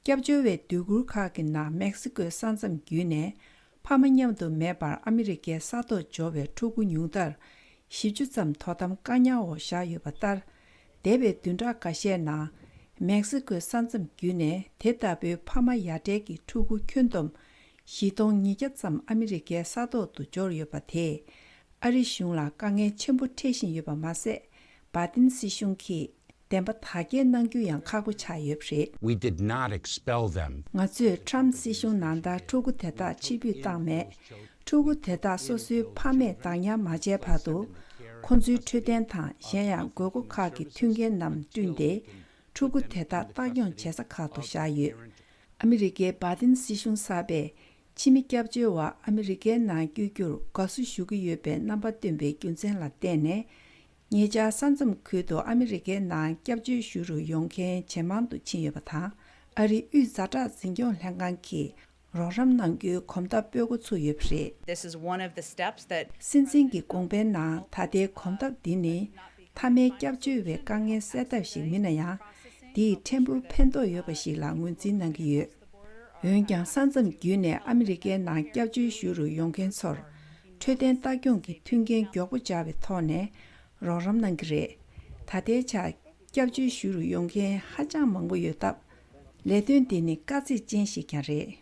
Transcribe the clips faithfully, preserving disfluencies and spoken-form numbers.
སྐྱབས་བཅོལ་བའི་སྡོད་གུར་ཁག་གི་ནང་མེག་སི་ཀོའི་ས་མཚམས་བརྒྱུད་ནས་ཕ་མ་མཉམ་དུ་མེད་པར་ཨ་མི་རི་ཀའི་ས་ཐོག་འབྱོར་བའི་ཕྲུ་གུ་ཉུང་མཐར་བཞི་བཅུ་ཙམ་དོ་དམ་བཀག་ཉར་འོག་བཞག་ཡོད་པ་ལྟར། འདས་པའི་བདུན་ཕྲག་འགའ་ཤས་ནང་མེག་སི་ཀོའི་ས་མཚམས་བརྒྱུད་ནས་དེ་ལྟ་བུའི་ཕ་མ་ཡ་བྲལ་གྱི་ཕྲུ་གུ་ཁྱོན་བསྡོམས་བཞི་སྟོང་ཉིས་བརྒྱ་ཙམ་ཨ་མི་རི་ཀའི་ས་ཐོག་ཏུ་འབྱོར་ཡོད་པ་དེས་ཨ་རི་གཞུང་ལ་དཀའ་ངལ་ཆེན་པོ་འཕྲད་བཞིན་ཡོད་པ་མ་ཟད། བྷའི་ཏིན་སྲིད་གཞུང་གིས་བདེན་པ་དག་སྐྱེལ་གནང་རྒྱུ་ཡང་ཁག་པོ་ཆགས་ཡོད་པ་རེད། We did not expel them. ང་ཚོས་ཊམ་སྲིད་གཞུང་ནང་ལྟར་ཕྲུ་གུ་དེ་དག་ཕྱིར་འབུད་བཏང་མེད། ཕྲུ་གུ་དེ་དག་སོ་སོའི་ཕ་མས་བདག་ཉར་མ་བྱས་བར་དུ། ཁོ་ཚོའི་འཕྲོད་བསྟེན་དང་གཞན་ཡང་དགོས་མཁོ་ཁག་གི་མཐུན་རྐྱེན་རྣམས་བསྐྲུན་ཏེ། ཕྲུ་གུ་དེ་དག་ལྟ་སྐྱོང་བྱེད་ས་ཁག་ཏུ་བཞག་ཡོད། ཨ་མི་རི་ཀའི་བྷའི་ཏིན་སྲིད་གཞུང་གསར་པས་ཕྱི་མི་སྐྱབས་བཅོལ་བ་ཨ་མི་རི་ཀའི་ནང་བསྐྱོད་རྒྱུར་དགའ་བསུ་ཞུ་གི་ཡོད་པའི་རྣམ་པ་བཏོན་པའི་རྒྱུ་མཚན་ལ་བརྟེན་ནས། ཉེ་ཆར་ས་མཚམས་ཁུལ་དུ་ཨ་མི་རི་ཀའི་ནང་སྐྱབས་བཅོལ་ཞུ་རུ་ཡོང་མཁན་ཇེ་མང་དུ་ཕྱིན་ཡོད་པ་དང་། ཨ་རིའི་དབུས་ཛ་དྲག་འཛིན་སྐྱོང་ལྷན་ཁང་གིས་རོགས་རམ་གནང་རྒྱུའི་གོམ་སྟབས་སྤོས་འགོ་ཚུགས་ཡོད་པ་རེད། This is one of the steps that སྲིད་འཛིན་གྱི་དགོངས་པའི་ནང་ད་ལྟའི་གོམ་སྟབས་འདི་ནི་མཐའ་མའི་སྐྱབས་བཅོལ་བའི་དཀའ་ངལ་སེལ་ཐབས་ཤིག་མིན་ན་ཡང་། འདིས་ཕྲན་བུ་ཕན་ཐོགས་ཡོད་པ་ཞིག་ལ་ངོས་འཛིན་གནང་གི་ཡོད། འོན་ཀྱང་ས་མཚམས་བརྒྱུད་ནས་ཨ་མི་རི་ཀའི་ནང་སྐྱབས་བཅོལ་ཞུ་རུ་ཡོང་མཁན་ཚོར་འཕྲོད་བསྟེན་ལྟ་སྐྱོང་གི་མཐུན་རྐྱེན་མགྱོགས་པོ་སྦྱར་བའི་ཐོག་ནས་རོགས་རམ་གནང་གི་རེད། ད་ལྟའི་ཆར་སྐྱབས་བཅོལ་ཞུ་རུ་ཡོང་མཁན་ཧ་ཅང་མང་པོ་ཡོད་སྟབས། ལས་དོན་འདི་ནི་དཀའ་ཚེགས་ཅན་ཞིག་ཀྱང་རེད།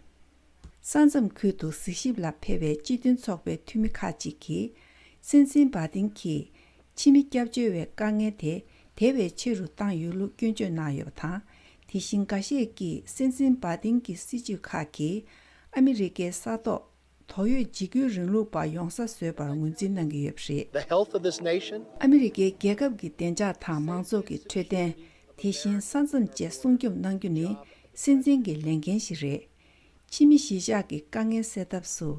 ས་མཚམས་ཁུལ་དུ་གཟིགས་ཞིབ་ལ་ཕེབས་པའི་སྤྱི་མཐུན་ཚོགས་པའི་འཐུས་མི་ཁག་ཅིག་གིས། སྲིད་འཛིན་བྷ་ཏིན་གྱིས་ཕྱི་མི་སྐྱབས་བཅོལ་བའི་དཀའ་ངལ་དེ་དེ་བས་ཆེ་རུ་བཏང་ཡོད་ལུགས་སྐྱོན་བརྗོད་གནང་ཡོད་པ་དང་། དེ་བཞིན་འགའ་ཤས་ཀྱིས་སྲིད་འཛིན་བྷ་ཏིན་གྱི་སྲིད་བྱུས་ཁག་གིས་ཨ་མི་རི་ཀའི་ས་ཐོག་དོགས་ཡོད་འཇིགས་སྐུལ་རིང་ལུགས་པ་ཡོང་ས་བཟོས་པར་ངོས་འཛིན་གནང་གི་ཡོད་པ་རེད། The health of this nation. ཨ་མི་རི་ཀའི་རྒྱལ་ཁབ་ཀྱི་བདེ་འཇགས་དང་མང་ཚོགས་ཀྱི་འཕྲོད་བསྟེན། དེ་བཞིན་ས་མཚམས་བཅས་སྲུང་སྐྱོབ་གནང་རྒྱུ་ནི་སྲིད་འཛིན་གྱི་ལས་འགན་ཞིག་རེད། ཕྱི་མི་གཞིས་ཆགས་ཀྱི་དཀའ་ངལ་སེལ་ཐབས་སུ།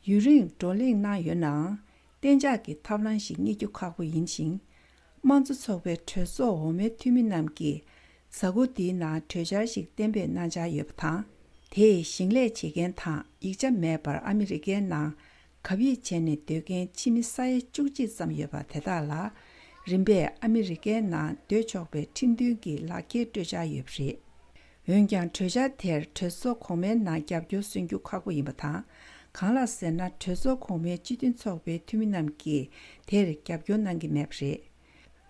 ཡུན་རིང་བགྲོ་གླེང་གནང་ཡོད་ནའང་། གཏན་འཇགས་ཀྱི་ཐབས་ལམ་ཞིག་རྙེད་རྒྱུ་ཁག་པོ་ཡིན་ཞིང་། དམངས་གཙོ་ཚོགས་པའི་གྲོས་ཚོགས་འོག་མའི་འཐུས་མི་རྣམས་ཀྱིས་གཟའ་འཁོར་འདིའི་ནང་གྲོས་འཆར་ཞིག་གཏན་འབེབས་གནང་འཆར་ཡོད་པ་དང་། དེས་ཞིང་ལས་བྱེད་མཁན་དང་ཡིག་ཆ་མེད་པར་ཨ་མི་རི་ཀའི་ནང་གབ་ཡིབ་བྱས་ནས་སྡོད་མཁན་ཕྱི་མི་ས་ཡ་བཅུ་གཅིག་ཙམ་ཡོད་པ་དེ་དག་ལ། རིམ་པས་ཨ་མི་རི་ཀའི་ནང་སྡོད་ཆོག་པའི་ཁྲིམས་མཐུན་གྱི་ལག་འཁྱེར་སྤྲོད་འཆར་ཡོད་པ་རེད། འོན་ཀྱང་གྲོས་འཆར་དེར་གྲོས་ཚོགས་གོང་མའི་ནང་རྒྱབ་སྐྱོར་སོན་རྒྱུ་ཁག་པོ་ཡིན་པ་དང་། གང་ལགས་ཟེར་ན། གྲོས་ཚོགས་གོང་མའི་སྤྱི་མཐུན་ཚོགས་པའི་འཐུས་མི་རྣམས་ཀྱིས་དེར་རྒྱབ་སྐྱོར་གནང་གི་མེད་པ་རེད།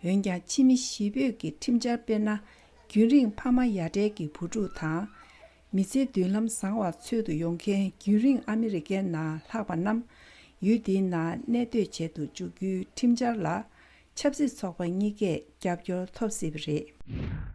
འོན་ཀྱང་ཕྱི་མི་གཞིས་སྤོས་ཀྱི་ཁྲིམས་འཆར་དཔེར་ན། རྒྱུན་རིང་ཕ་མ་ཡ་བྲལ་གྱི་བུ་ཕྲུག་དང་། མི་ཚེའི་མདུན་ལམ་བཟང་བ་འཚོལ་དུ་ཡོང་མཁན་རྒྱུན་རིང་ཨ་མི་རི་ཀའི་ནང་ལྷག་པ་རྣམས་ཡུལ་འདིའི་ནང་གནས་སྡོད་བྱེད་དུ་འཇུག་རྒྱུའི་ཁྲིམས་འཆར་ལ། ཆབ་སྲིད་ཚོགས་པ་གཉིས་ཀས་རྒྱབ་སྐྱོར་ཐོབ་སྲིད་པ་རེད།